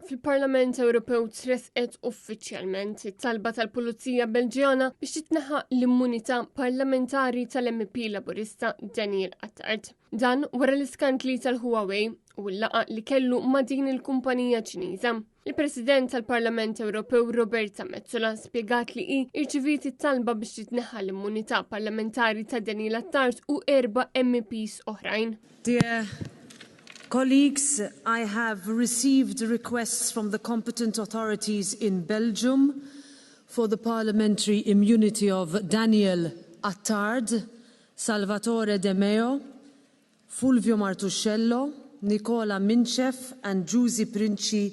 Fil-Parlament Ewropew tresqet uffiċjalment it-talba tal-Pulizija Belġjana biex titneħħa l-immunità parlamentari tal-MP Laburista Daniel Attard. Dan wara l-iskandli tal-Huawei u l-laqa li kellu ma' din il-kumpanija Ċiniża. Il-President tal-Parlament Ewropew Roberta Metsola spjegat li hi irċiviet it-talba biex titneħħa l-immunità parlamentari ta' Daniel Attard u erba' MEPs oħrajn. Dear colleagues, I have received requests from the competent authorities in Belgium for the parliamentary immunity of Daniel Attard, Salvatore De Meo, Fulvio Martusciello, Nicola Minchev and Giusy Princi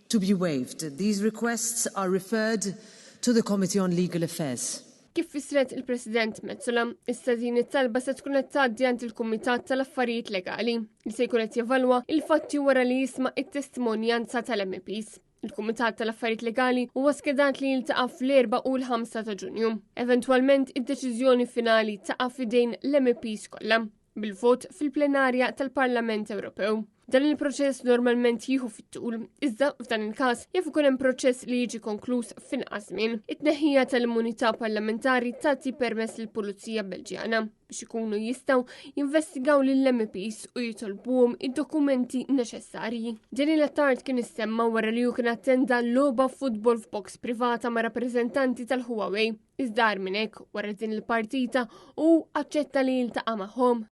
to be waived. These requests are referred to the Committee on Legal Affairs. Kif fissret il-President Metsola, issa din it-talba se tkun qed tgħaddi għand il-Kumitat tal-Affarijiet Legali li se jkun qed jevalwa il-fatti wara li jisma' it-testimonjanza tal-MEPs. Il-Kumitat tal-Affarijiet Legali huwa skedat li jiltaqa' fl-4 u l-5 ta' Ġunju. Eventwalment id-deċiżjoni finali taqa' f'idejn l-MEPs kollha bil-vot fil-plenarja tal-Parlament Ewropew. Dan il-proċess normalment jieħu fit-tul, iżda f'dan il-każ jaf ikun hemm proċess li jiġi konkluż f'inqas żmien. It-tneħħija tal-immunità parlamentari tagħti permess lill-Pulizija Belġjana biex ikunu jistgħu jinvestigaw lill-MEPs u jitolbuhom id-dokumenti neċessarji. Daniel Attard kien issemma wara li hu kien attenda logħba futbol f'box privata ma' rappreżentanti tal-Huawei. Iżda minn hekk wara din il-partita u aċċetta li jiltaqa' magħhom.